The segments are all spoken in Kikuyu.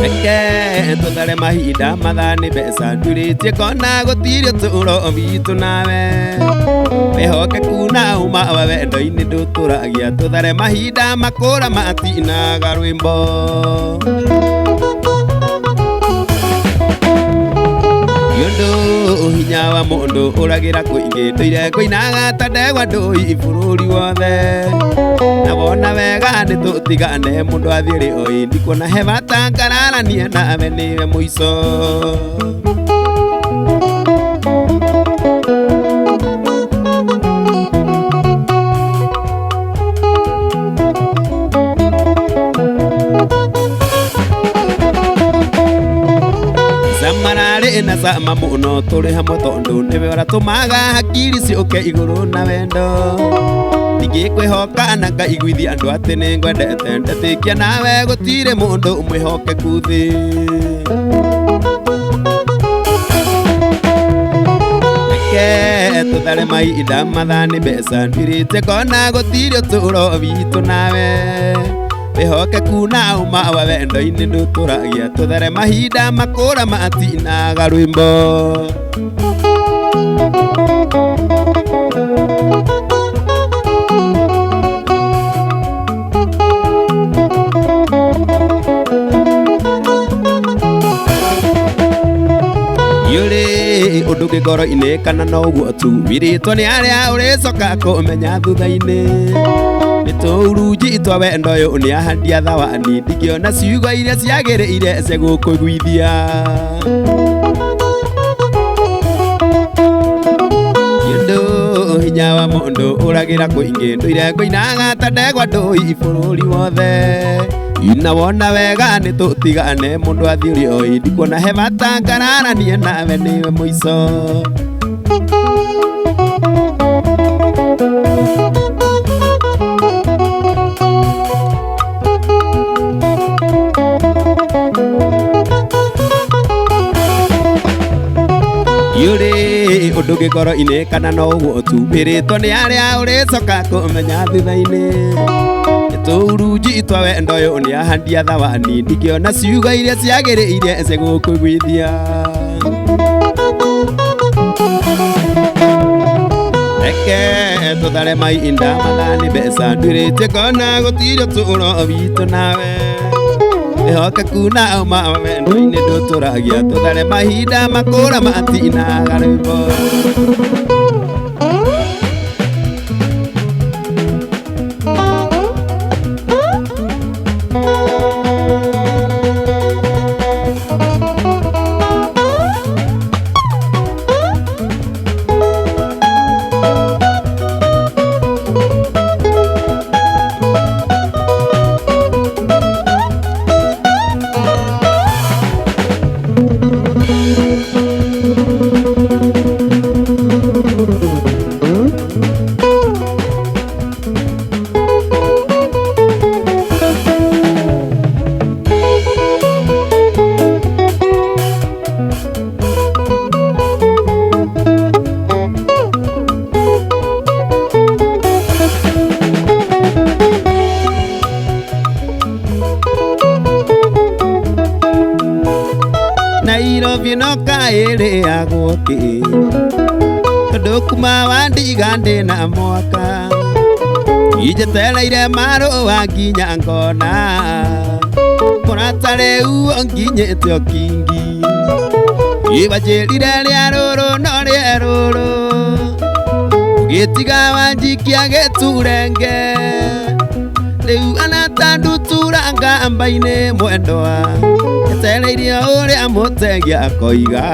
Reke tũthare mahinda mathaa nĩ mbeca ndurĩtie kona gũtirĩ ũtũũro witũ nawe wĩhokeku na uma wa wendo-inĩ ndũtũragia tũthare mahinda makũra matinaga rwĩmbo. Ũndũ hinya wa mũndũ ũragĩra kũingĩ ndũire ngũinaga ta ndegwa ndũi bũrũri wothe na wona wega nĩ tũtigane mũndũ athiĩ rĩ oi ndikuona he bata ngararanie nawe nĩwe mũico. Samararĩ na sama mũno tũrĩ hamwe tondũ nĩwe ũratũmaga hakiri ciũke igũrũ na wendo ningĩ kwĩhoka na ngaiguithia andũ atĩ nĩ ngwendete ndetĩkia nawe gũtirĩ mũndũ mwĩhokeku thĩ. Reke tũthare mahinda mathaa nĩ mbeca nduĩrĩte kona gũtirĩ ũtũũro witũ nawe wĩhokeku na uma wa wendo-inĩ ndũtũragia tũthare mahinda makũra matinaga rwĩmbo. Yũrĩ ũndũ ngoro-inĩ kana no ũguo tu wirĩtwo nĩ arĩa ũrĩcoka kũmenya thutha-inĩ nĩ tũurunji twa wendo ũyũ nĩ ahandia thawani ndingĩona ciugo iria ciagĩrĩire cia gũkũiguithia. Ũndũ hinya wa mũndũ ũragĩra kũingĩ ndũire ngũinaga ta ndegwa ndũi bũrũri wothe na wona wega nĩ tũtigane mũndũ athiĩ ũrĩa oi ndikuona he bata ngararanie nawe nĩwe mũico. Yũrĩ ũndũ ngoro-inĩ kana no ũguo tu wĩrĩtwo nĩ arĩa ũrĩcoka kũmenya thutha-inĩ nĩ tũurunji twa wendo ũyũ nĩ ahandia thawani ndingĩona ciugo iria ciagĩrĩire cia gũkũiguithia. Reke tũthare mahinda mathaa nĩ mbeca nduĩrĩtie kona gũtirĩ ũtũũro witũ nawe wĩhokeku na uma wa wendo-inĩ ndũtũragia tũthare mahinda makũra matinaga rwĩmbo. Nairobi no kaĩrĩagwo kĩ tondũ kuma wandiga ndĩ na mwaka injetereire marũa nginya ngona mũrata rĩu nginyĩte o kingi ibanjĩrire rĩa rũrũ no rĩerũrũ ũgĩtiga wanjikia gĩturenge rĩu anatandutura ngamba-inĩ mwendwa etereirie ũrĩa mũtegi akoiga.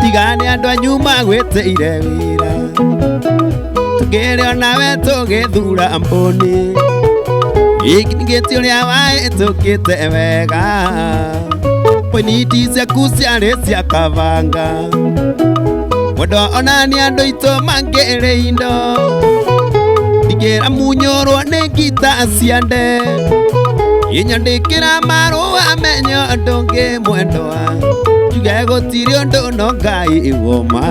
Tiga nĩ andũ anyu magwĩtĩire wĩra Tũkĩrĩ onawe tũgĩthura mbũni Ingĩti ũrĩa waĩtũkĩte wega Poiniti ciaku ciarĩ cia kabanga Mwendwa ona nĩ andũ aitũ mangĩrĩ indo Ndingĩra munyũrwo nĩ ngita cia nde Inyandĩkĩra marũa menyo ndũngĩ mwendwa Njuge gũtirĩ ũndũ no Ngai woma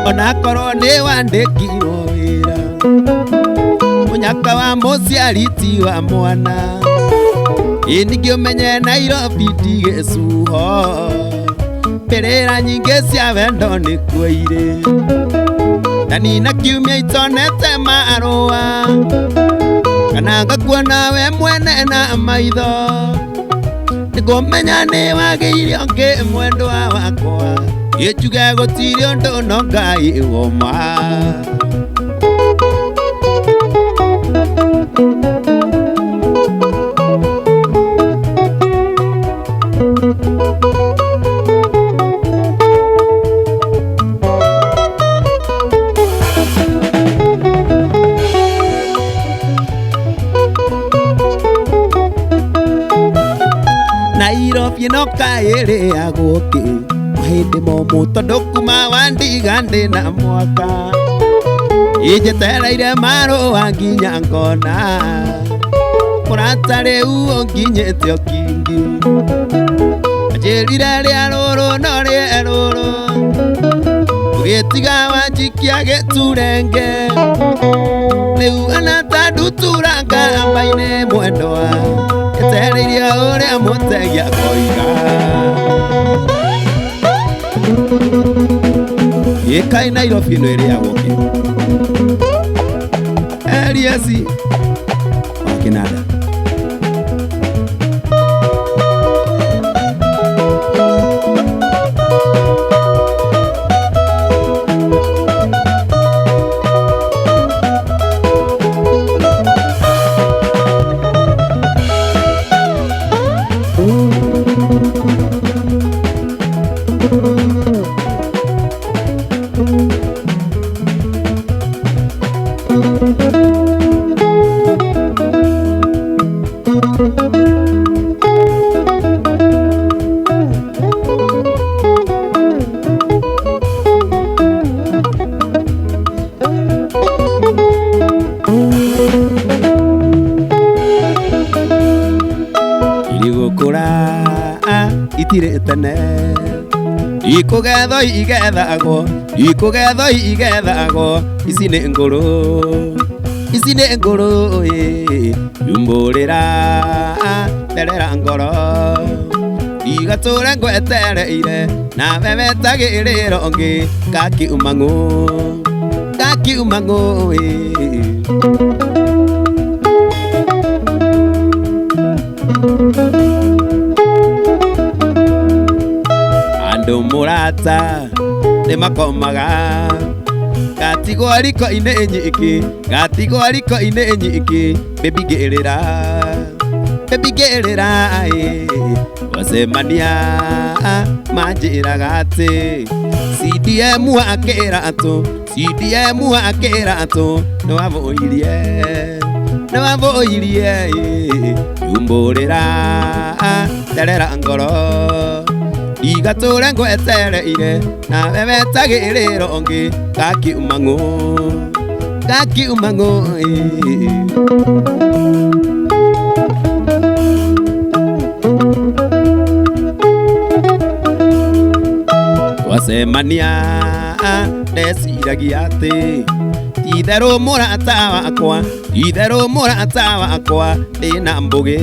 Onakorwo nĩ wandĩkirwo wĩra Mũnyaka wa mũciari ti wa mwana Ĩ ningĩ ũmenye Nairobi ti gĩcuho Mbĩrĩra nyingĩ cia wendo nĩkuo irĩ Ndanina kiumia itonete marũa Kana ngakuona we mwene na maitho Nĩngũmenya nĩ wagĩire ũngĩ mwendwa wakwa Ĩ njuge gũtirĩ ũndũ no Ngai woma Nairobi no kaĩrĩagwo kĩ mahĩndĩ momũ tondũ kuma wandiga ndĩ na mwaka Injetereire marũa nginya ngona Mũrata rĩu ũnginyĩte ũkingi Anjĩrire rĩa rũrũ no rĩe rũrũ Ũgĩtiga wanjikia gĩturenge Rĩu ona ta nduturanga mbainĩ mwendwa Etereirie ũrĩa mũtegi akoiga Ĩkai Nairobi ĩno ĩrĩagwo kĩ Eliasi wa kĩnanda Irigũkũra itirĩ tene Ikũgethwo igethagwo ikũgethwo igethagwo ici nĩ ngũrũ ici nĩ ngũrũ ĩ Yumbũrĩra terera ngoro Ndigatũre ngwetereire nawe wetagĩrĩra ũngĩ ngakiuma ng'ũ ngakiuma ng'ũ ĩ Andũ mũrata nĩ makomaga Ngatigwo riko-inĩ nyiki ngatigwo riko-inĩ nyiki Baby ngĩrĩra baby ngĩrĩra ĩ Wacemania manjĩraga atĩ CDM akĩratũ CDM akĩratũ nĩwabũirie nĩwabũirie ĩ Yumbũrĩra terera ngoro Ndigatũre ngwetereire nawe wetagĩrĩra ũngĩ ngakiuma ng'ũ ngakiuma ng'ũ ĩ Twacemania ndeciragia atĩ ti-itherũ mũrata wakwa ti-itherũ mũrata wakwa ndĩna mbũgĩ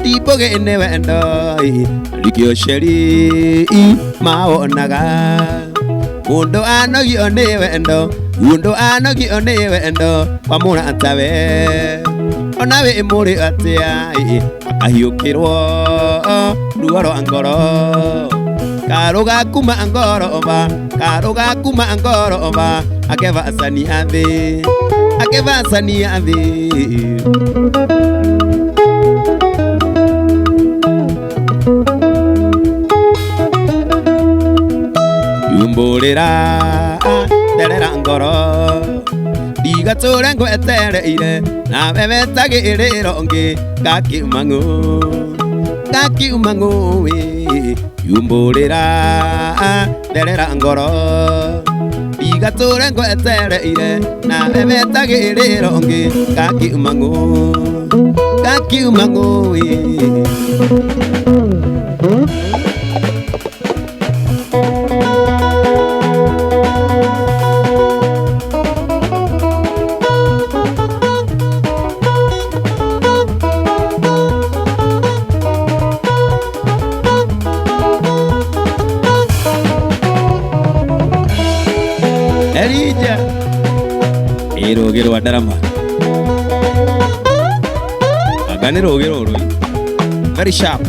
ti mbũgĩ nĩ wendo ĩ Arikio ceri mawonaga Mũndũ anogio nĩ wendo mũndũ anogio nĩ wendo wa mũratawe Ona wĩ mũrĩ atĩa ĩ akahiũkĩrwo ruo rwa ngoro Karũga kuma ngoroba karũga kuma ngoroba akĩbacania thĩ akĩbacania thĩ Yumbũrĩra therera ngoro ndigatũre ngwetereire nawe wetagĩrĩro ngĩ ngakiuma ng'ũ ngakiuma ng'ũĩ yumbũrĩra therera ngoro ndigatũre ngwetereire nawe wetagĩrĩro ngĩ ngakiuma ng'ũ ngakiuma ng'ũĩ. Elija ĩ rũgĩ rwa ndarama anga nĩ rũgĩ rũrũ very sharp.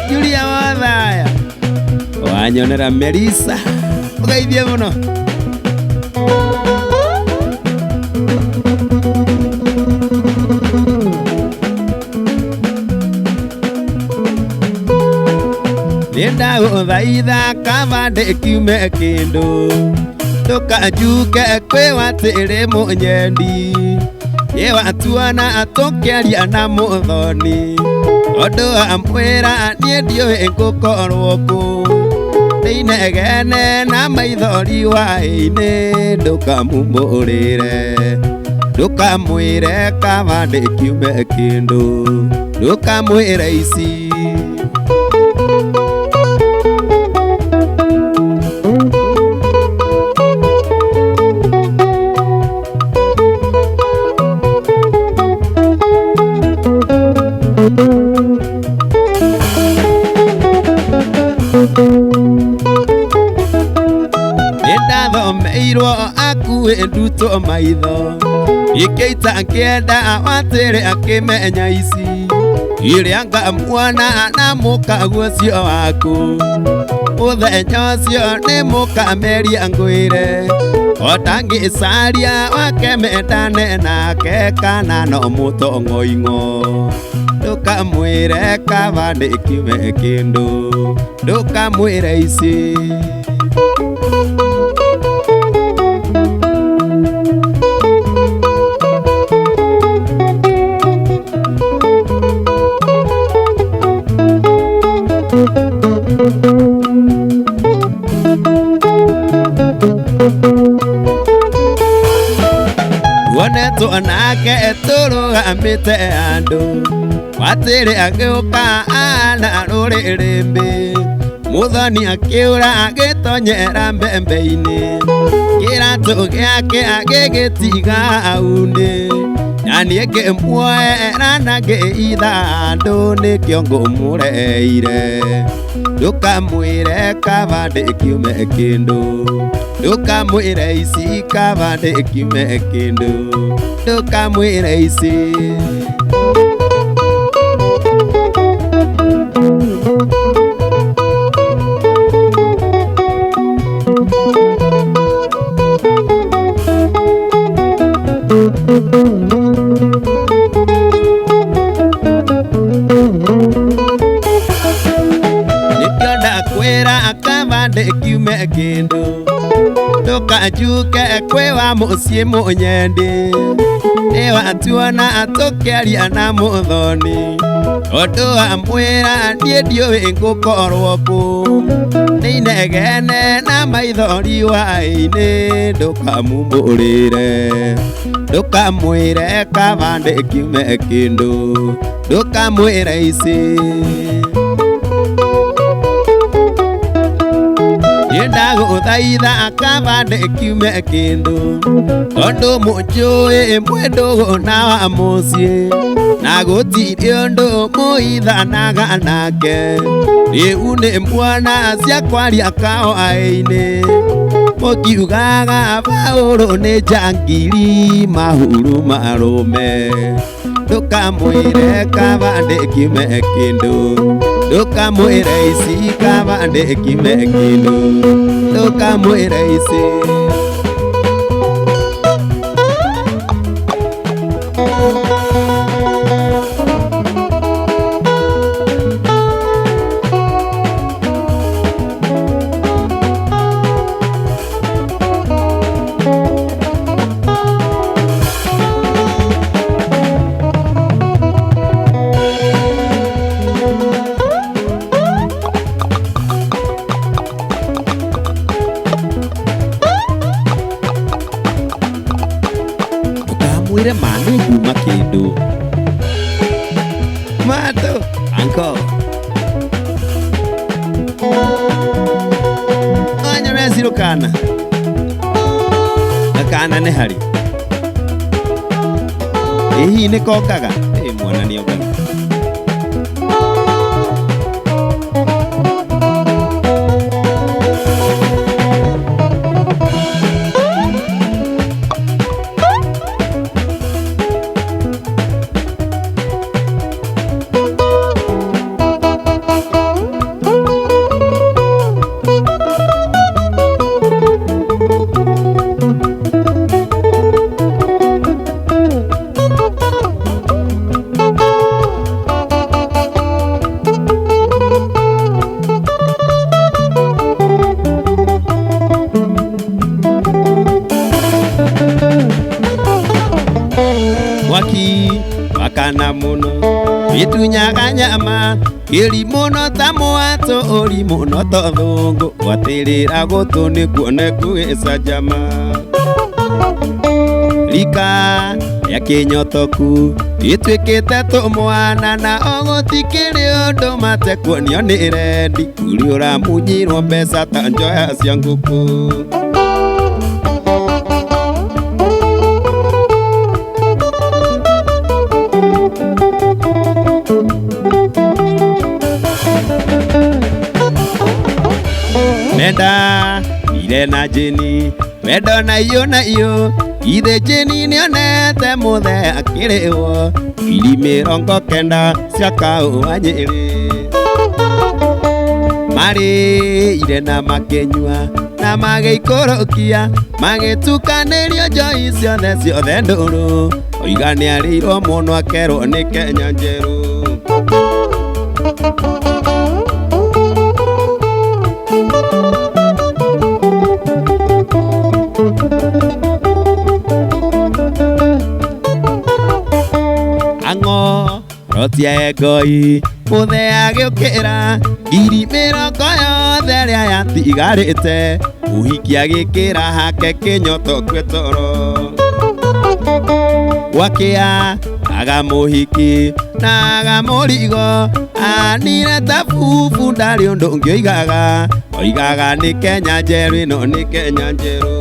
Julia Wathaya wanyonera Melissa ũgeithie mũno. Nĩndagũthaitha kaba ndĩkiume kĩndũ ndũkanjuke kwĩ watĩrĩ mũnyendi ĩ watuona tũkĩaria na mũthoni tondũ amwĩra niĩ ndiũĩ ngũkorwo kũ nĩinegene na maithori waĩ-inĩ ndũkamumbũrĩre ndũkamwĩre kaba ndĩkiume kĩndũ ndũkamwĩre ici. Nĩndathomeirwo akuĩ ndutwo maitho ikĩita ngĩenda watĩrĩ akĩmenya ici iria ngamuona na mũkaguo ũcio waku mũthenya ũcio nĩ mũkameria ngwĩre ota ngĩcaria wake mendane nake kana no mũtong'oing'o ndũkamwĩre kaba ndĩkiume kĩndũ ndũkamwĩre ici. Tuonetwo nake tũrũgamĩte andũ watĩrĩ agĩũka na rũrĩrĩmbĩ mũthoni akĩũra agĩtonyera mbembe-inĩ kĩratũ gĩake agĩgĩtiga aunĩ na niĩ ngĩmuoera na ngĩitha andũ nĩkĩo ngũmũreire ndũkamwĩre kaba ndĩkiume kĩndũ ndũkamwĩre ici kaba ndĩkiume kĩndũ ndũkamwĩre ici. Nĩkĩo ndakwĩra kaba ndĩkiume kĩndũ ndũkanjuke kwĩ wa mũciĩ mũnyendi nĩ watuona tũkĩaria na mũthoni tondũ amwĩra niĩ ndiũĩ ngũkorwo kũ nĩinegene na maithori waĩ-inĩ ndũkamumbũrĩre ndũkamwĩre kaba ndĩkiume kĩndũ ndũkamwĩre ici. Nĩndagũthaitha kaba ndĩkiume kĩndũ tondũ mũnjũĩ mwĩ ndũgũ na wa mũciĩ na gũtirĩ ũndũ mũithanaga nake rĩu nĩ mwana cia kwaria kawaĩ-inĩ mũkiugaga Paũlũ nĩ njangiri mahuru marũme Ndũkamwĩre kaba ndĩkime kĩndũ, ndũkamwĩre ici kaba ndĩkime kĩndũ, ndũkamwĩre ici. Ndũkamwĩre ma nĩ nguma kĩndũ. Mato anko onyonecirũ kana gakana nĩ harĩ ĩ hihi nĩ kokaga ĩ mwana nĩ okaga. Mwaki wakana muno wĩtunyaga nyama kĩri mũno ta mwatũ ũri mũno ta thũngũ gwatĩrĩra gũtũ nĩkuoneku gĩcanjama. Rika rĩa kĩnyotoku rĩtuĩkĩte tũmwana na ogũtikĩrĩ ũndũ matekuonio nĩ rendi kuri ũramunyirwo mbeca ta njoya cia ngũkũ. Menda ire na jeni wendo na iyo na iyo ithe jeni nĩonete mũthe akĩrĩhwo ngiri mĩrongo kenda cia kaũa Nyĩrĩ. Marĩire na makĩnyua na magĩikũrũkia magĩtukanĩrio njohi ciothe ciothe ndũrũ oiga nĩarĩirwo mũno akerwo nĩ Kenya njerũ. Ang'o rotia engoi mũthe agĩũkĩra ngiri mĩrongo yothe ĩrĩa yatigarĩte mũhiki agĩkĩra hake kĩnyoto kwe toro. Gwakĩa aga mũhiki na aga mũrigo anire ta bubu ndarĩ ũndũ ũngĩ oigaga oigaga nĩ Kenya njerũ ĩno nĩ Kenya njerũ.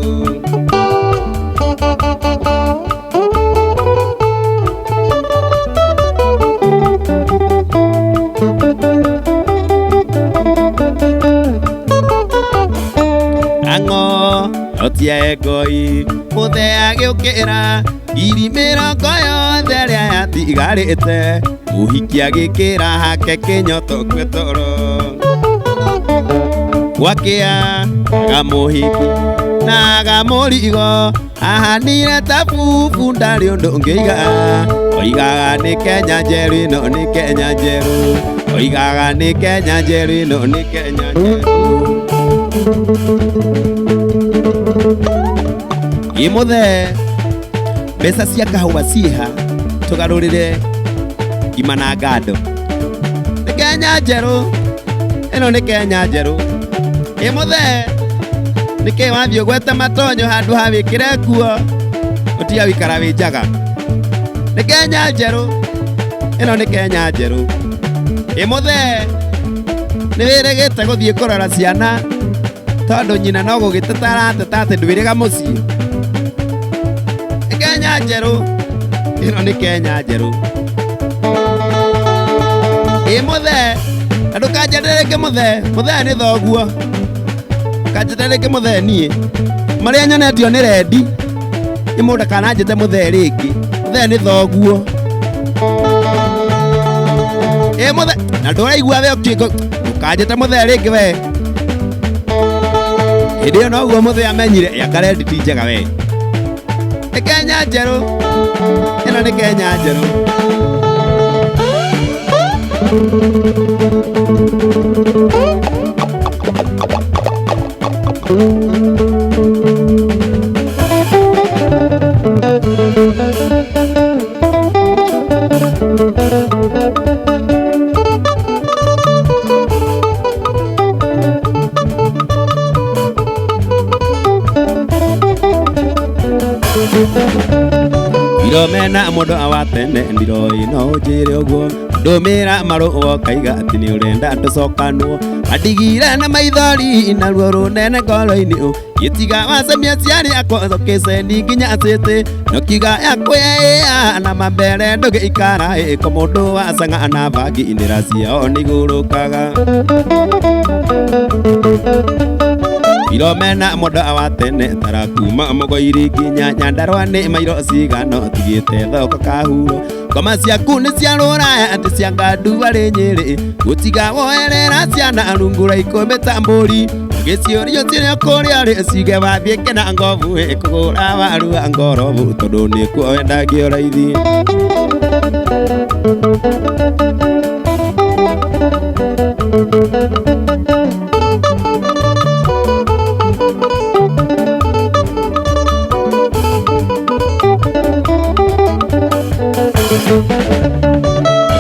Ang'o rotia engoi mũthe agĩũkĩra ngiri mĩrongo yothe ĩrĩa yatigarĩte mũhiki agĩkĩra hake kĩnyoto kwe toro. Gwakĩa aga mũhiki na aga mũrigo ahanire ta bubu ndarĩ ũndũ ũngĩ oigaga oigaga nĩ Kenya njerũ ĩno nĩ Kenya njerũ oigaga nĩ Kenya njerũ ĩno nĩ Kenya njerũ. Ĩ mũthe mbeca cia kahũa ciĩha tũgarũrĩre ngima na ngando. Nĩ Kenya njerũ ĩno nĩ Kenya njerũ. Ĩ mũthe nĩkĩ wathiĩ ũgwete matonyo handũ ha wĩkĩre nguo ũtiga wĩikara wĩ njaga. Nĩ Kenya njerũ ĩno nĩ Kenya njerũ. Ĩ mũthe nĩ wĩrĩgĩte gũthiĩ kũrora ciana tondũ nyina no gũgĩteta arateta atĩ ndwĩrĩga mũciĩ. Nĩ Kenya njerũ ĩno nĩ Kenya njerũ. Ĩ mũthe na ndũkanjendere rĩngĩ mũthe, mũthe nĩ thoguo. Ndũkanjendere rĩngĩ mũthe niĩ marĩa nyonetio nĩ rendi nĩ mũndũ ndakananjĩte mũthe rĩngĩ, mũthe nĩ thoguo. Ĩ mũthe na ndũraigua we ũkĩngũ ndũkanjĩte mũthee rĩngĩ we. Hĩndĩ ĩyo noguo mũthee amenyire ya karendi ti njega we. Nĩ Kenya njerũ, ĩno nĩ Kenya njerũ. Iromena mũndũ wa tene ndiroĩ no ũnjĩre ũguo ndũmĩra marũa ũkaiga atĩ nĩ ũrenda tũcokanwo andigire na maithori na ruo rũnene ngoro-inĩ gĩtiga wacemia ciarĩ akwa cokĩceni nginya cĩtĩ nokiuga yakwĩĩa na mambere ndũgĩikara ĩko mũndũ wacang'a na bangi inĩra ciao nĩigũrũkaga. Iromena mũndũ wa tene tara kuma mũgoiri nginya Nyandarua nĩ mairo cigano tigĩte thoko kahuro ngoma ciaku nĩ cia rũraya atĩ cia ngandu arĩ Nyĩrĩ gũtiga woerera ciana rungu rwa ikũmbĩ ta mbũri gĩciũrio ciria kũrĩa rĩ cige wathiĩ kena ngobu kũgũra waru wa ngorobu tondũ nĩkuo wendagio raithi.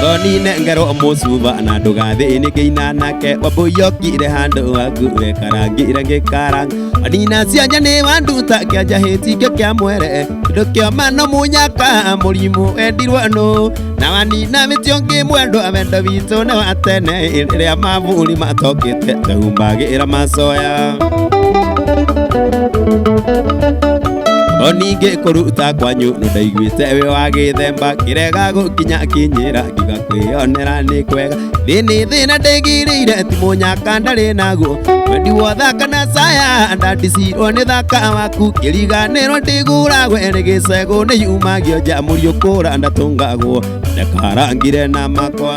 Thonine ngero mũcuba na ndũgathĩ nĩngĩina nake wambũiyokire handũ waku wekarangire ngĩkaranga anina cianja nĩ wanduta kĩanja hĩtingio kĩa mwere kĩndũ kĩoma no mũnyaka mũrimũ wendirwo nũ na wanina mĩtĩ ũngĩ mwendwa wendo witũ nĩ wa tene rĩrĩa maburi matokĩte twehumbagĩra macoya. O ningĩ kũruta kwanyu nĩ ndaiguĩte wĩ wa gĩthemba kĩrega gũkinya kinyĩra ngiuga kwĩyonera nĩ kwega thĩnĩ thĩna ndĩgirĩire ti mũnyaka ndarĩ naguo wendi wothaka na saya ndandicirwo nĩ thaka waku kĩriganĩrwo ndiguragwo nĩ gĩcegũ nĩ yumagio nja mũriũ kũra ndatũngagwo ndakarangire na makwa.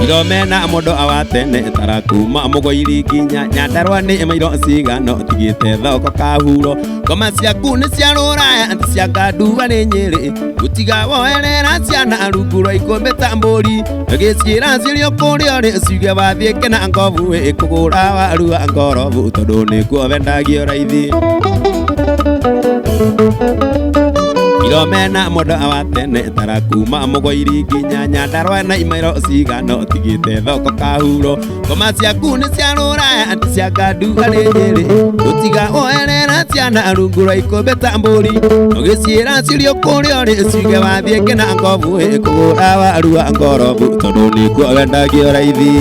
Iromena mũndũ wa tene tara kuma mũgoiri nginya Nyandarua nĩ mairo cigano tigĩte thoko kahuro ngoma ciaku nĩ cia rũraya atĩ cia ngandu arĩ Nyĩrĩ gũtiga woerera ciana rungu rwa ikũmbĩ ta mbũri gĩciĩra cirio kũrĩa rĩ ciuge wathiĩ kena ngobu kũgũra waru wa ngorobu tondũ nĩkuo wendagio raithi. Iromena mũndũ wa tene tara kuma mũgoiri nginya Nyandarua na imairo cigano tigĩte thoko kahuro ngoma ciaku nĩ cia rũraya atĩ cia ngandu arĩ Nyĩrĩ gũtiga woerera ciana rungu rwa ikũmbĩ ta mbũri ũgĩciĩra cirio kũrĩa rĩ ciuge wathiĩ kena ngobu kũgũra waru wa ngorobu tondũ nĩkuo wendagio raithi.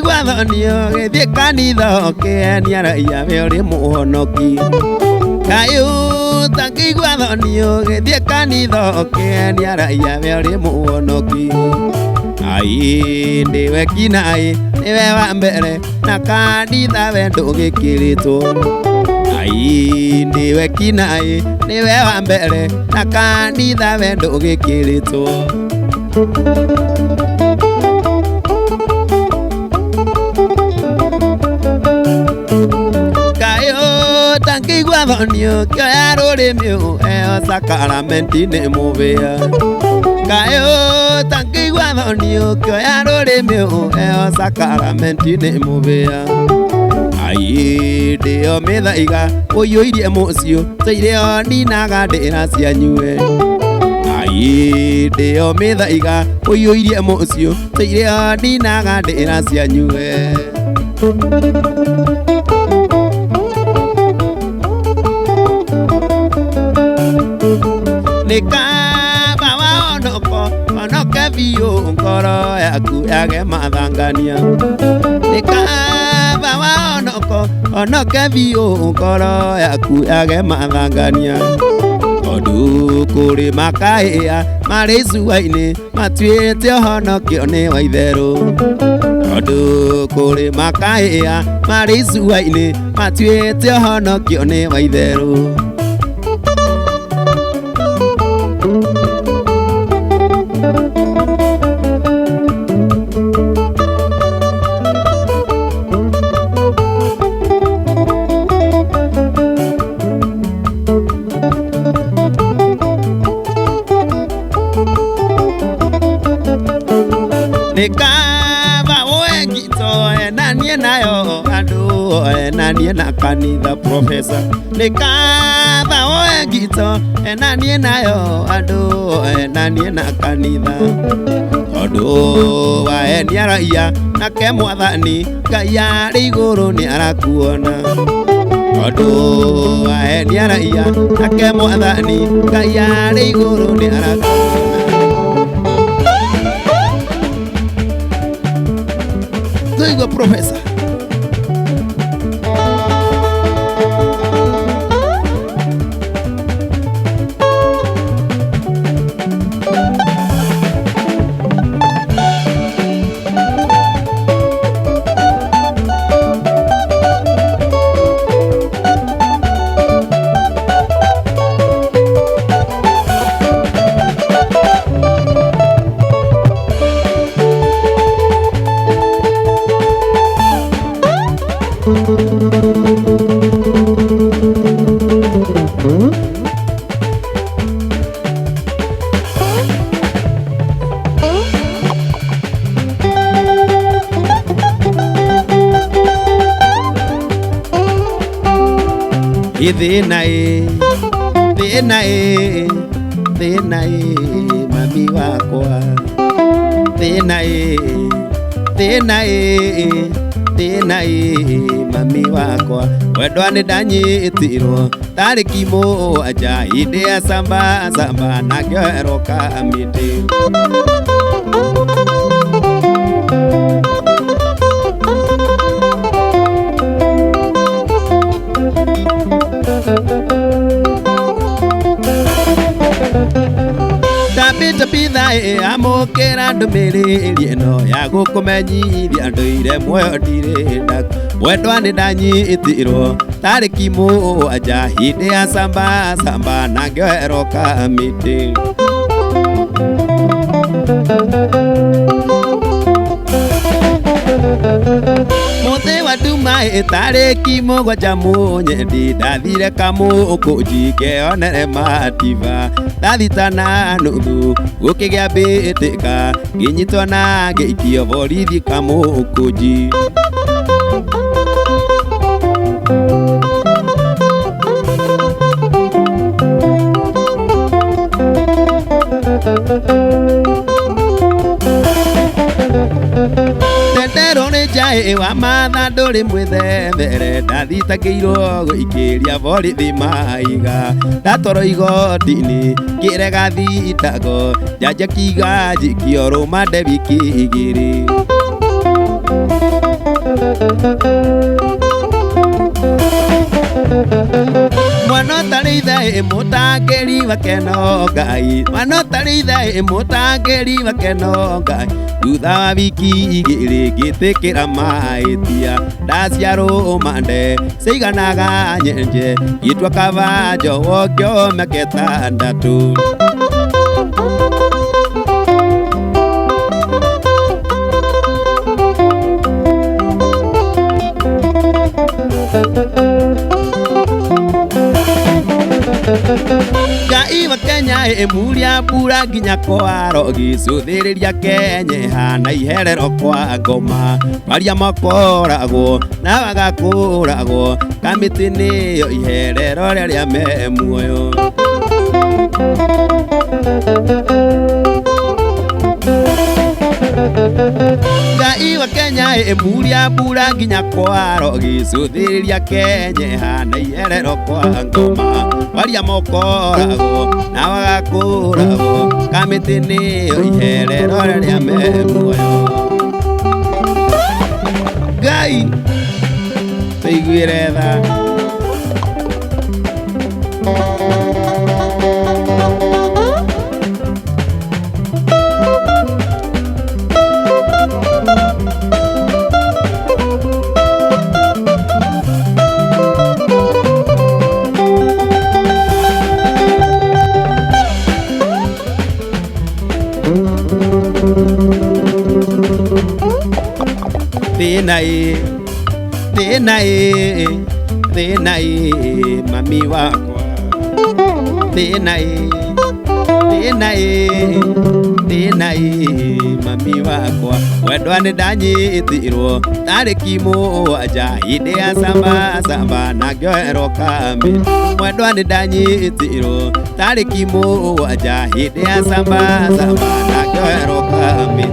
Gĩthiĩ kanitha ũkĩenia raia we ũrĩ mũhonoki kayũ tangĩigua thoni ũgĩthiĩ kanitha ũkĩenia raia we ũrĩ mũhonoki ai ndĩwe kinaĩ nĩwe wa mbere na kanitha we ndũgĩkĩrĩtwo Ai ndiwe kinai niwe wa mbere na kanitha we ndũgĩkĩrĩtwo. Kaĩ ũtangĩigua thoni ũkĩoya rũrĩmĩ ũheo sakaramenti nĩ mũbĩa. Kaĩ ũtangĩigua thoni ũkĩoya rũrĩmĩ ũheo sakaramenti nĩ mũbĩa. Ai ndĩo mĩthaiga ũiyũirie mũciĩ tũire o ninaga ndĩra cianyue. Ai ndĩo mĩthaiga ũiyũirie mũciĩ tũire o ninaga ndĩra cianyue. Nĩ kaba waonoko onoke biũ ngoro yaku yage mathangania. Nĩ kaba waonoko onoke biũ ngoro yaku yage mathangania. Tondũ kũrĩ makaĩa marĩ icua-inĩ matuĩte ũhonokio nĩ wa itherũ. Tondũ kũrĩ makaĩa marĩ icua-inĩ matuĩte ũhonokio nĩ wa itherũ. Nĩ kaba woe ngito enanie nayo andũ enanie na kanitha profesa. Nĩ kaba woe ngito enanie nayo andũ enanie na kanitha. Tondũ waenia raia nake mwathani Ngai arĩ igũrũ nĩ arakuona. Tondũ waenia raia nake mwathani Ngai arĩ igũrũ nĩ arakuona. Tuigua profesa. Thĩna ĩ thĩna ĩ thĩna ĩ mami wakwa. Thĩna ĩ thĩna ĩ thĩna ĩ mami wakwa. Wendwa nĩ ndanyitirwo tarĩki mũgwanja hĩndĩ ya samba samba na ngĩoherwo kamĩtĩ. Ndambĩte pitha ĩ amũkĩra ndũmĩrĩri ĩno ya gũkũmenyithia ndũire muoyo ndirĩ ndaku. Mwendwa nĩ ndanyitirwo tarĩki mũgwanja hĩndĩ ya samba samba na ngĩoherwo kamĩtĩ. Mũthĩ wa nduma ĩ tarĩki mũgwanja mũnyendi ndathire Kamũkũnji ngeyonere mativa. Ndathita na nuthu gũkĩgĩa mbĩtĩka ngĩnyitwo na ngĩikio borithi Kamũkũnji. Tendero nĩ njaĩ wa matha ndũrĩ mwĩthethere ndathitangĩirwo gũikĩria borithi maiga. Ndatwarwo igoti-inĩ ngĩrega thitango njanja kiuga njikio rũmande wiki igĩrĩ. Mwana ũtarĩ ithe mũtangĩri wakeno Ngai, mwana ũtarĩ ithe mũtangĩri wakeno Ngai. Thutha wa wiki igĩrĩ ngĩtĩkĩra mahĩtia, ndaciarwo mande ciganaga nyenje, ngĩtua kaba njowo ngĩo mĩaka ĩtandatũ. Ngai wa Kenya ĩmuria mbura nginya kwaro, gĩcũthĩrĩria Kenya na iherero kwa ngoma, maria makoragwo na magakũragwo kamĩtĩ nĩyo iherero rĩrĩa me muoyo. Ngai wa Kenya ĩmuria mbura nginya kwaro, gĩcũthĩrĩria Kenya na iherero kwa ngoma, maria makoragwo na magakũragwo kamĩtĩ nĩyo iherero rĩrĩa me muoyo. Ngai tũiguĩre tha. Thĩna ĩ, thĩna ĩ, thĩna ĩ, mami wakwa. Thĩna ĩ, thĩna ĩ, thĩna ĩ, mami wakwa. Wendwa nĩ ndanyitirwo tarĩki mũgwanja hĩndĩ ya samba samba na ngĩoherwo kambi. Mwendwa nĩ ndanyitirwo tarĩki mũgwanja hĩndĩ ya samba samba na ngĩoherwo kambi.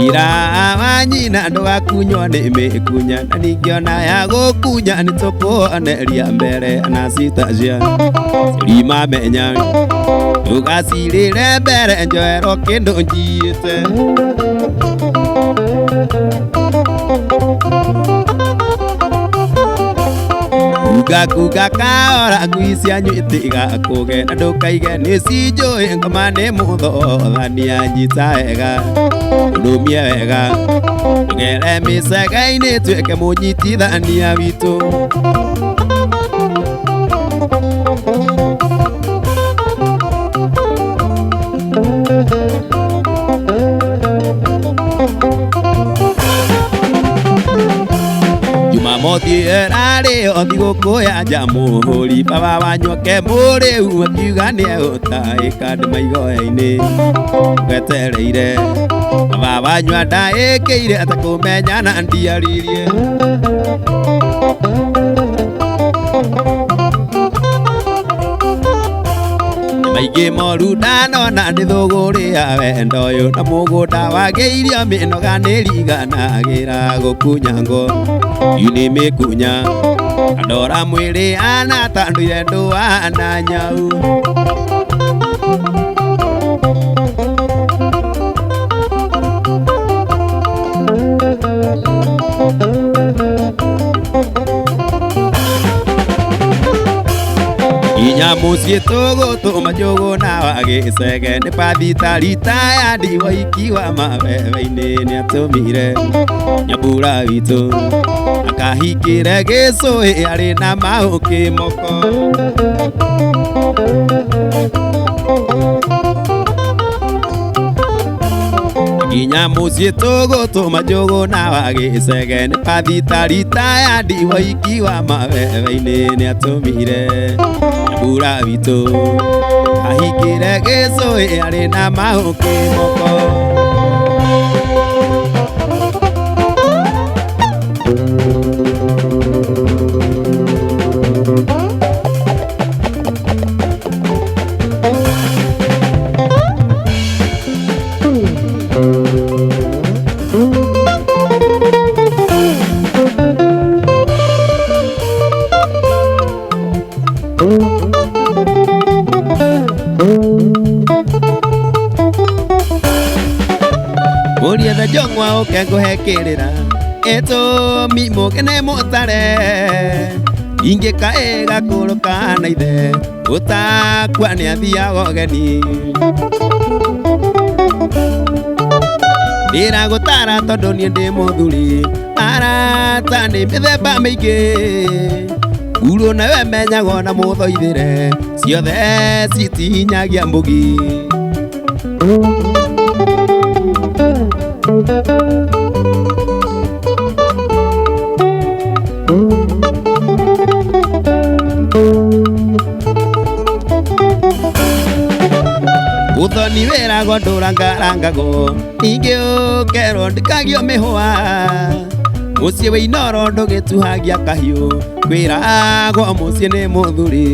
Ira wa nyina ndũgakunywo nĩ mĩkunya, na ningĩ ona ya gũkunya nĩ tũkuoneria mbere na citacia rimamenya, ndũgacirĩre mbere njoerwo kĩndũ njiĩte. Kuga kuga kaora ngui cianyu itigakũge, na ndũkaige nĩ cinjũĩ ngoma nĩ mũthothania. Nyita wega ũrũmie wega, ndũgere mĩcege-inĩ tuĩke mũnyitithania witũ. Jumamothi ĩrarĩ o thigũkũ ya Jamhuri, baba wanyu ake mũrĩu akiuga nĩegũtaĩka ndĩ maigoya-inĩ wetereire. Baba wanyu andaĩkĩire atakũmenya na ndiaririe. Maingĩ moru ndanona nĩ thũgũrĩ ya wendo ũyũ, na mũgũnda wagĩirio mĩnoga nĩriganagĩra gũkunya ngo inĩ mĩkunya, andora mwĩrĩ ana ta nduire ndũana nyau. Nginya mũciĩ tũgũtũma njũgũ na wagĩcege nĩ pathita ya ndiwa iki wa mabebe-inĩ nĩatũmire nyambura witũ akahingĩre gĩcũhĩ arĩ na maũkĩ moko. Nginya mũciĩ tũgũtũma njũgũ na wagĩcege nĩ pathita ya ndihoiki wa mabebe-inĩ nĩatũmire nyambura witũ ahingĩre gĩcũĩ arĩ na mahũkĩ moko. Mũrietha njong'wa ũke ngũhe kĩrĩra ĩtũmi mũkene mũtare ingĩka ĩgakũrũka na ithe ũtakua nĩathiaga ũgeni ndĩragũtara tondũ niĩ ndĩ mũthuri arata nĩ mĩthemba mĩingĩ ngurũ nayo ĩmenyagwo na mũthoithĩre ciothe citinyagia mbũgi. Ũthoni wĩragwo ndũrangarangagwo ningĩ ũkerwo ndĩkagio mĩhũa mũciĩ wĩ inoro ndũgĩtuhagia kahiũ kwĩragwo mũciĩ nĩ mũthuri.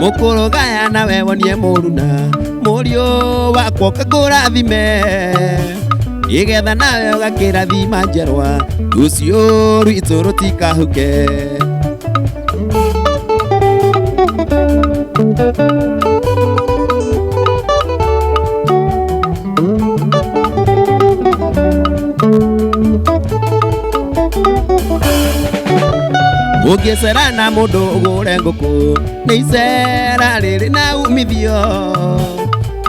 Mũkũrũ gaya nawe wonie mũruna mũriũ wakwa ũkakũrathime nĩgetha nawe ũgakĩrathima njerwa rũciũ rwitũ rũtikahuke. Ũngĩcera na mũndũ ũgũre ngũkũ nĩ icera rĩrĩ na umithio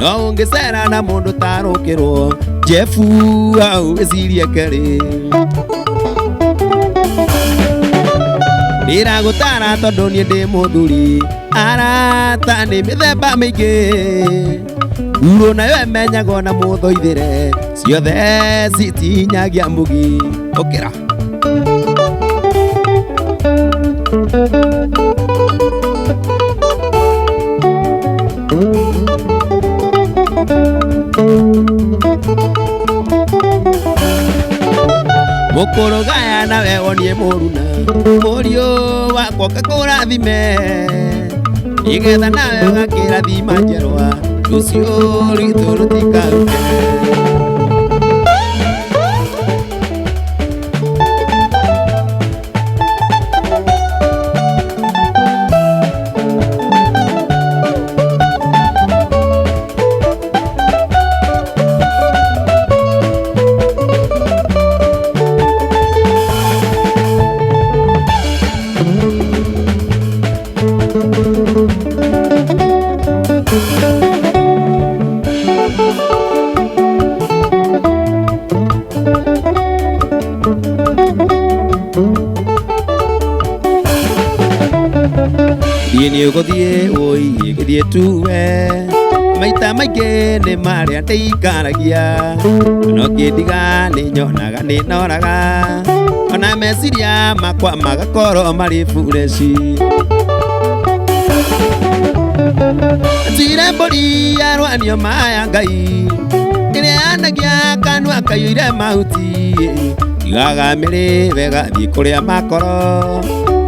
no ũngĩcera na mũndũ tarũkĩrwo Jefu au wĩcirie kerĩ. Ndĩragũtara tondũ niĩ ndĩ mũthuri arata nĩ mĩthemba mĩingĩ ngurũ nayo ĩmenyagwo na mũthoithĩre ciothe citinyagia mbũgi. Ũkĩra. Mũkũrũ gaya nawe wonie mũruna mũriũ wakwa ũkakũrathime nĩgetha nawe ũgakĩrathima njerwa rũciũ rwitũ rũtikahuke. Thiĩ nĩ ũgũthiĩ ũi gĩthiĩ tuwe maita maingĩ nĩ marĩa ndĩikaragia no ngĩndiga nĩ nyonaga nĩ noraga ona meciria makwa magakorwo marĩ bureci. Tuire mbũri yarwanio maya Ngai ĩrĩa yanagia kanua kaiyũire mahuti tigaga mĩrĩ wega thiĩ kũrĩa makoro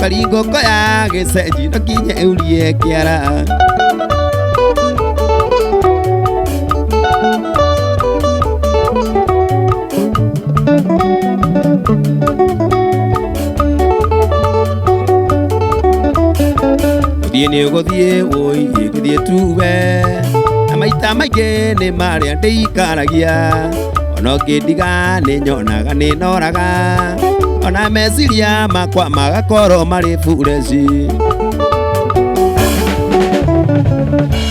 karingũko ya gĩcenji no nginya ĩurie kĩara. Gũthiĩ nĩ ũgũthiĩ ũi gĩthiĩ tuwe na maita maingĩ nĩ marĩa ndĩikaragia ona ũngĩndiga nĩ nyonaga nĩ noraga ona meciria makwa magakorwo marĩ bureci.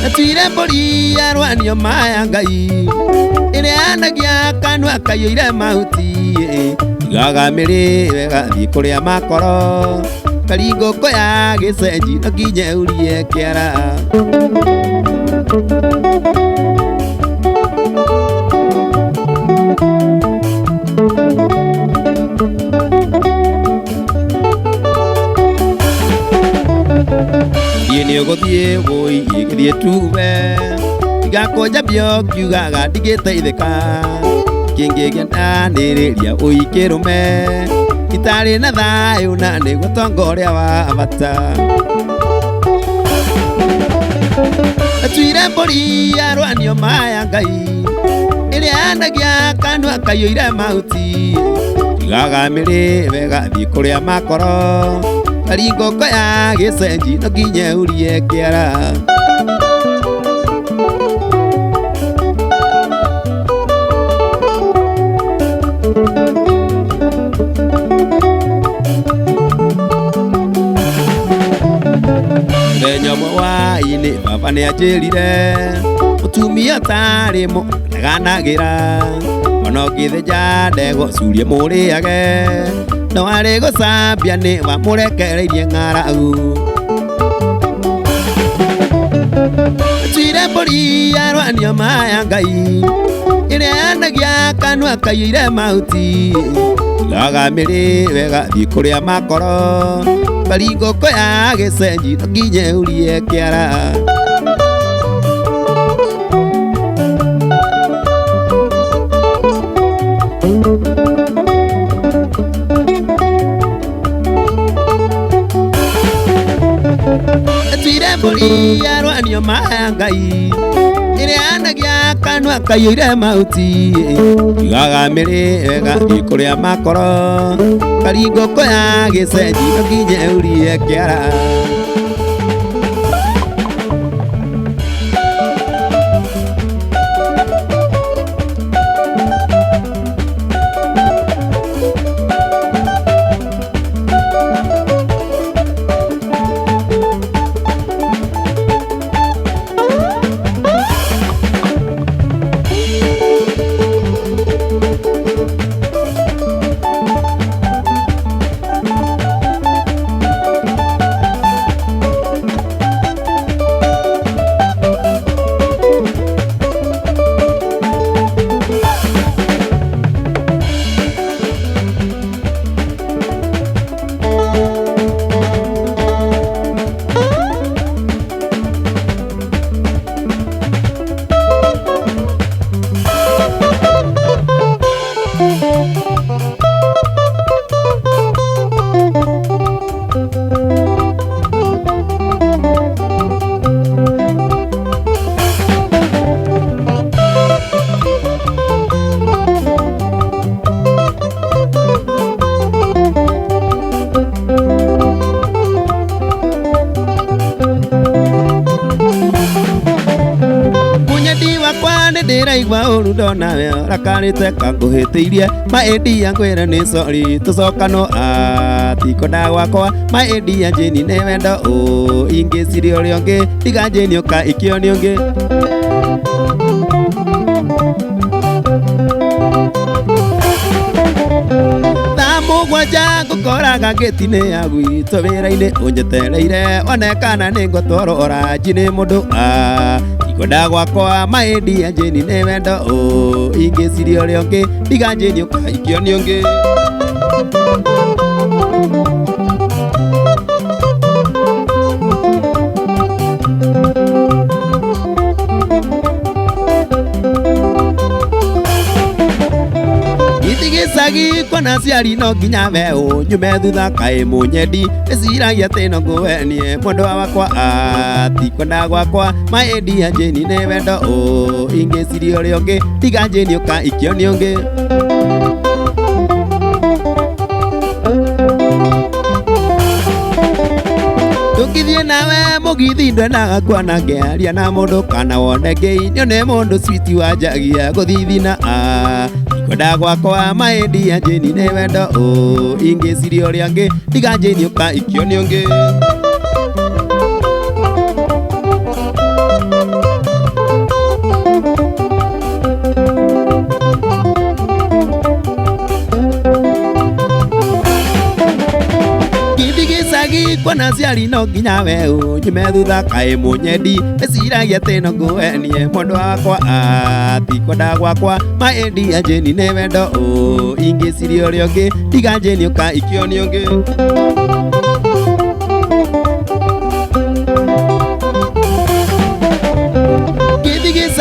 Natuire mbũri yarwanio maya Ngai ĩrĩa yanagia kanua kaiyũire mahuti tigaga mĩrĩ wega thiĩ kũrĩa makoro karingũkũ ya gĩcenji no nginya ĩurie kĩara. Nĩ ũgũthiĩ wũi gĩthiĩ tuwe Tigakũnjambia ũkiugaga ndigĩteithĩka Kĩngĩgĩendanĩrĩria ũikĩrũme Itarĩ na thayũ na nĩguo tonga ũrĩa wa bata Atuire mbũri yarwanio maya Ngai Ĩrĩa yandagia kanua kaiyũire mahuti Tigaga mĩrĩ wega thiĩ kũrĩa makoro Tari ngũkũ ya gĩcenji no nginya ũrie kĩara Mũthenya ũmwe wa-inĩ baba nĩanjĩrire Mũtumia ũtarĩ ndaganagĩra Ona ũngĩthĩnja ndegwa ũcurie mũrĩage No arĩ gũcambia nĩ wamũrekereirie ng'aragu Atuire mbũri yarwanio maya Ngai Ĩrĩa yanagia kanua kaiyũire mahuti Tigaga mĩrĩ wega thiĩ kũrĩa makoro Bari ngũkũ ya gĩcenji no nginya ũrie kĩara Atuire mbũri yarwanio maya Ngai Ĩrĩa yanagia kanua kaiyũire mahuti Tigaga mĩrĩ wega thiĩ kũrĩa makoro Bari ngũkũ ya gĩcenji no nginya ũrie kĩara Mũnyendi wakwa nĩ ndĩraigua ũru ndona we ũrakarĩte kangũhĩtĩirie maĩndia ngwĩre nĩ sorry tũcokano atikwenda gwakwa maĩndia njĩni nĩ wendo ũ ingĩciria ũrĩa ũngĩ tiga njĩni ũka ikio nĩ ũngĩ Thaa mũgwanja ngũkoraga ngĩti-inĩ ya gwitũ wĩra-inĩ ũnjetereire onekana nĩ ngũtwarwo oranji nĩ mũndũ tikwenda gwakwa maĩndia njĩni nĩ wendo ũ ingĩciria ũrĩa ũngĩ tiga njĩni ũka ikio nĩ ũngĩ Gĩcagi kuona aciari no nginya we nyume thutha kaĩ mũnyendi ĩciragia atĩ no ngũhenie mwendwa wakwa tikwenda gwakwa maĩndia njĩni nĩ wendo ũ ingĩciria ũrĩa ũngĩ tiga njĩni ũka ikio nĩ ũngĩ Tũngĩthiĩ nawe mũgithi ndwenaga kuona ngĩaria na mũndũ kana wone ngĩinio nĩ mũndũ switi wanjagia gũthithina Kwenda gwakwa maĩndia njĩni nĩ wendo ũ ingĩciria ũrĩa ũngĩ tiga njĩni ũka ikio nĩ ũngĩ Kuona aciari no nginya we nyume thutha kaĩ mũnyendi ĩciragia atĩ no ngũhenie mwendwa wakwa tikwenda gwakwa maĩndia njĩni nĩ wendo ũ ingĩciria ũrĩa ũngĩ tiga njĩni ũka ikio nĩ ũngĩ.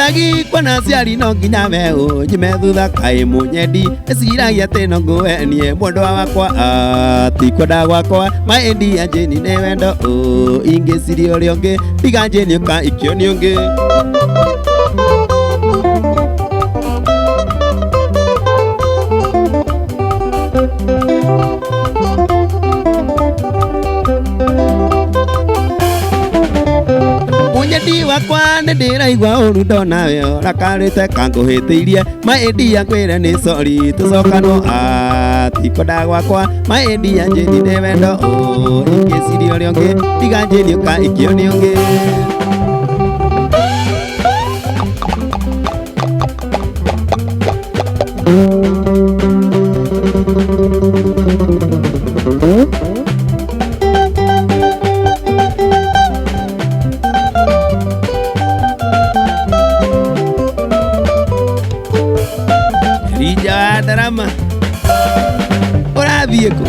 Gĩcagi kwĩna aciari no nginya we ũnyume thutha kaĩ mũnyendi eciragia atĩ no ngũhenie mwendwa wakwa ti kwenda gwakwa maĩndi ya Jane nĩ wendo ingĩciria ũrĩa ũngĩ tiga Jane ũka ikio nĩ ũngĩ. Mũnyendi wakwa nĩ ndĩraigua ũru ndona we ũrakarĩte kangũhĩtĩirie maĩndi ya ngwĩre nĩ sorry tũcokanwo ti kwenda gwakwa maĩndi ya Jane nĩ wendo ingĩciria ũrĩa ũngĩ tiga Jane ũka ikio nĩ ũngĩ. Rija wa ndarama ũrathiĩ kũ?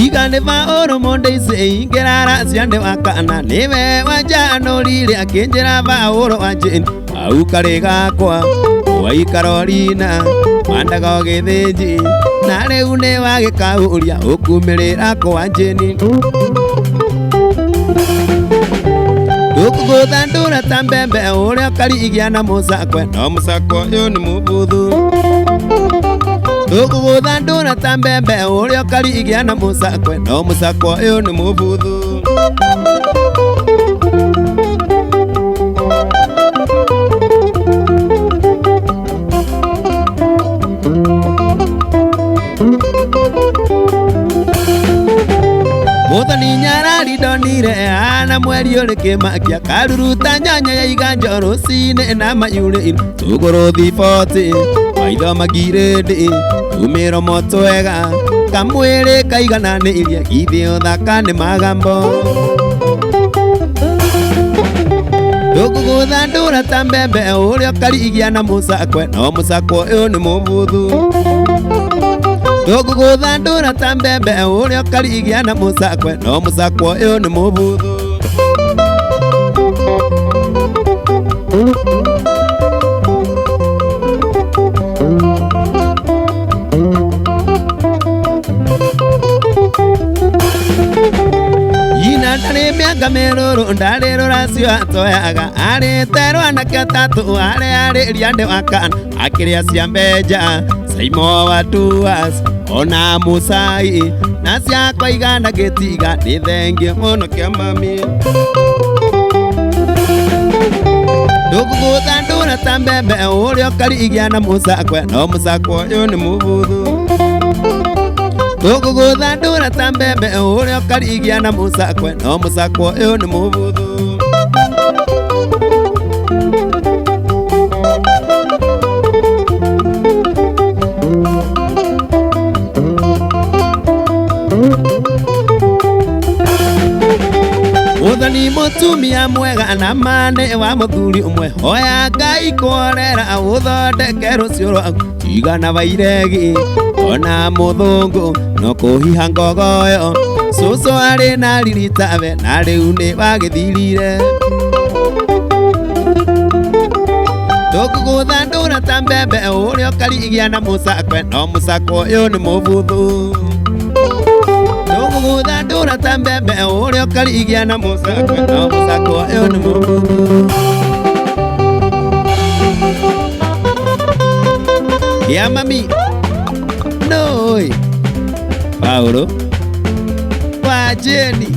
Iga nĩ Paũlũ mũndĩici ingĩrara cia ndĩ wa kana nĩwe wanjanũrire akĩnjĩra Paũlũ wa Jane hau karĩ gakwa waikara orina wandaga ũgĩthĩnji na rĩu nĩ wagĩkaũria ũkumĩrĩra kwa Jane. Ndũkũgũthandũra ta mbembe ũrĩa ũkarigia na mũcakwe no mũcakwe ũyũ nĩ mũbuthu. Ndũkũgũthandũra ta mbembe ũrĩa ũkarigia na mũcakwe no mũcakwe ũyũ nĩ mũbuthu. Mũthoni nyarari ndonire ana mweri ũrĩ kĩmakia karuruta nyanya ya iganjo rũcinĩ na mayurĩ tũgũrũ thiboti maitho magirĩndĩ tumĩromo twega kamwĩrĩ kaigananĩirie githĩ ũthaka nĩ magambo. Ndũkũgũthandũra ta mbembe ũrĩa ũkarigia na mũcakwe no mũcakwe ũyũ nĩ mũbuthu. Ndũkũgũthandũra ta mbembe ũrĩa ũkarigia na mũcakwe no mũcakwe ũyũ nĩ mũbuthu. Nyina ndarĩ mĩanga mĩrũrũ ndarĩ rũracio atoyaga arĩte rwanake atatũ arĩa arĩria ndĩ wa kana akĩrĩa cia mbenja Saimo wa Tuas ona Musai na ciakwa igana gĩtiga nĩ thengio mũno kĩa mami. Ndũkũgũthandũra ta mbembe ũrĩa ũkarigia na mũcakwe no mũcakwe ũyũ nĩ mũbuthu. Ndũkũgũthandũra ta mbembe ũrĩa ũkarigia na mũcakwe no mũcakwe ũyũ nĩ mũbuthu. Mũthoni mũtumia mwega na mane wa mũthuri ũmwe hoya Ngai kworera ũthondeke rũciũ rwaku tigana wairegi ona mũthũngũ no kũhiha ngogoyo cũcũ arĩ na riritawe na rĩu nĩ wagĩthirire. Ndũkũgũthandũra ta mbembe ũrĩa ũkarigia na mũcakwe no mũcakwe ũyũ nĩ mũbuthu. Ndũkũgũthandũra ta mbembe ũrĩa ũkarigia na mũcakwe no mũcakwe ũyũ nĩ mũbuthu. Ya mami noi Paũlũ wa Jane.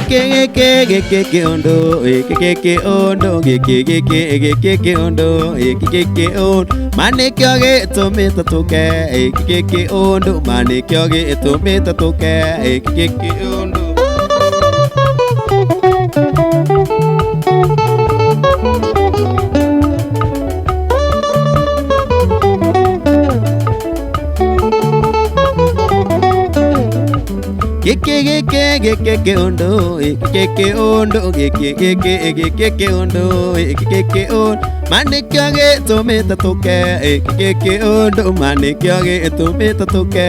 Gĩkĩ gĩkĩ gĩkĩ kĩũndũ gĩkĩ gĩkĩ ũndũ gĩkĩ gĩkĩ gĩkĩ kĩũndũ gĩkĩ gĩkĩ ũndũ ma nĩkĩo gĩtũmĩte tũke gĩkĩ gĩkĩ ũndũ ma nĩkĩo gĩtũmĩte tũke gĩkĩ gĩkĩ ũndũ. Gĩkĩ gĩkĩ gĩkĩ kĩũndũ gĩkĩ gĩkĩ ũndũ gĩkĩ gĩkĩ gĩkĩ kĩũndũ gĩkĩ gĩkĩ ũndũ ma nĩkĩo gĩtũmĩte tũke gĩkĩ gĩkĩ ũndũ ma nĩkĩo gĩtũmĩte tũke.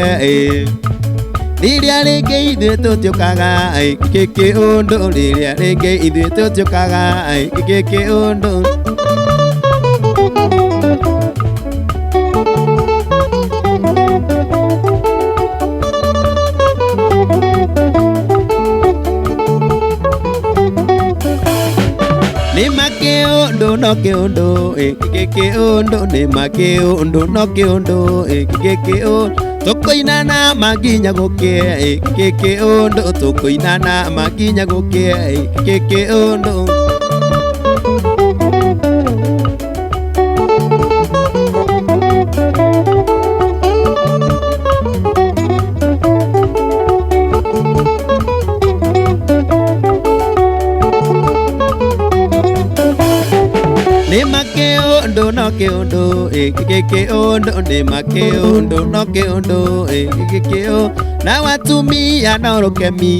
Rĩrĩa rĩngĩ ithuĩ tũtiũkaga gĩkĩ gĩkĩ ũndũ rĩrĩa rĩngĩ ithuĩ tũtiũkaga gĩkĩ gĩkĩ ũndũ. Nĩ makĩũndũ no kĩũndũ gĩkĩ kĩũndũ nĩ makĩũndũ no kĩũndũ gĩkĩ kĩũndũ tũkũinana manginya gũkĩe gĩkĩ kĩũndũ tũkũinana manginya gũkĩe gĩkĩ kĩũndũ. Nĩ makĩũndũ no kĩũndũ gĩkĩ kĩũndũ nĩ makĩũndũ no kĩũndũ gĩkĩ kĩũndũ na watumia no rũkemi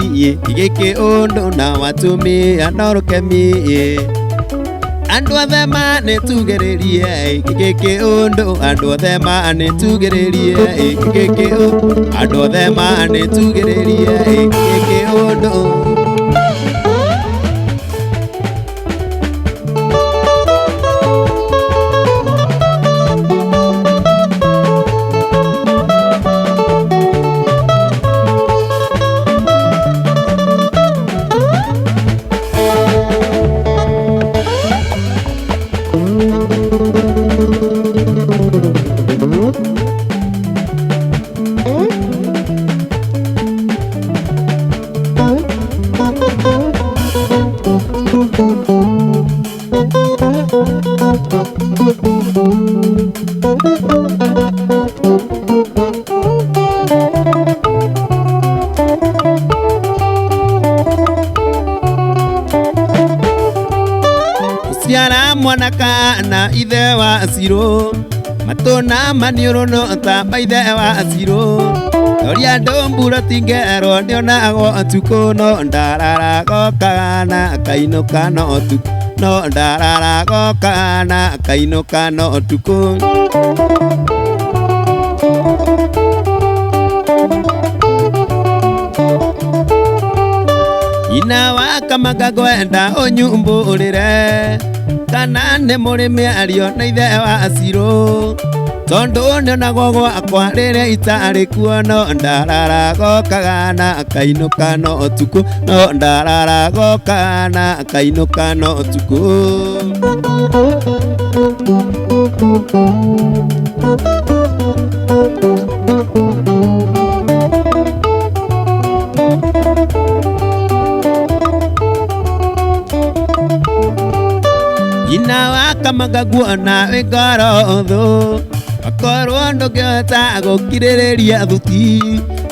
gĩkĩ kĩũndũ na watumia no rũkemi. Andũ othe manĩtugĩrĩrie gĩkĩ kĩũndũ andũ othe manĩtugĩrĩrie gĩkĩ kĩũndũ andũ othe manĩtugĩrĩrie gĩkĩ kĩũndũ. Ciara mwana kana ithe wa Cirũ matũ na maniũrũ no ta maithe wa Cirũ toria andũ mbura tingerwo nĩonagwo ũtukũ no ndararago kana kainũka no ũtukũ no ndararago kana kainũka no ũtukũ. Nyina wa Kamanga ngwenda ũnyumbũrĩre kana nĩ mũrĩ mĩario na ithe wa Cirũ tondũ nĩonagwo gwakwa rĩrĩa itarĩ kuo no ndararago kana kainũka no ũtukũ no ndararago kana kainũka no ũtukũ. Nyina wa Kamanga nguona wĩ ngoro thũ akorwo ndũngĩhota gũkirĩrĩria thuti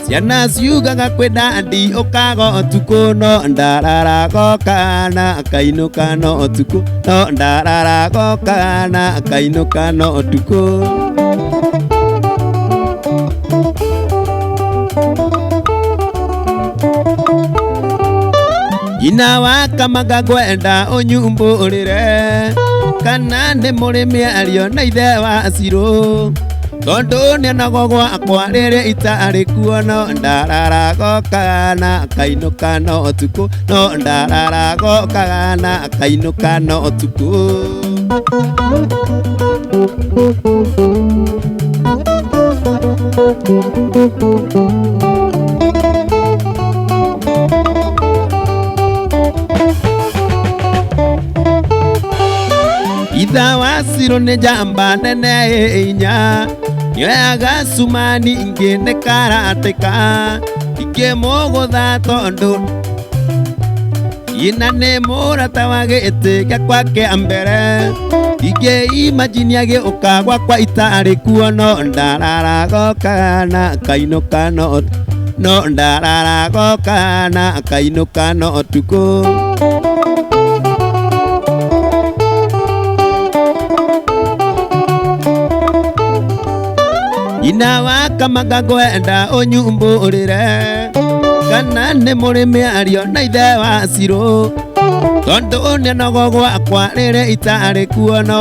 ciana ciugaga kwĩ ndandi ũkaga ũtukũ no ndararago kana kainũka no ũtukũ no ndararago kana kainũka no ũtukũ. Nyina wa Kamanga ngwenda ũnyumbũrĩre kana nĩ mũrĩ mĩario na ithe wa Cirũ tondũ nĩonagwo gwakwa rĩrĩa itarĩ kuo no ndararago kana kainũka no ũtukũ no ndararago kana kainũka no ũtukũ. Itha wa Cirũ nĩ njamba nene inya nĩoyaga cuma ningĩ nĩ karatĩka ingĩmũgũtha tondũ Ina nĩ mũrata wa gĩtĩ gĩakwa kĩa mbere ingĩ imagine agĩũka gwakwa itarĩ kuo no ndararagoka na kainũka no no ndararagoka na kainũka no ũtukũ. Nyina wa Kamaga ngwenda ũnyumbũrĩre kana nĩ mũrĩ mĩario na ithe wa Cirũ tondũ nĩonogo gwakwa rĩrĩa itarĩ kuo no.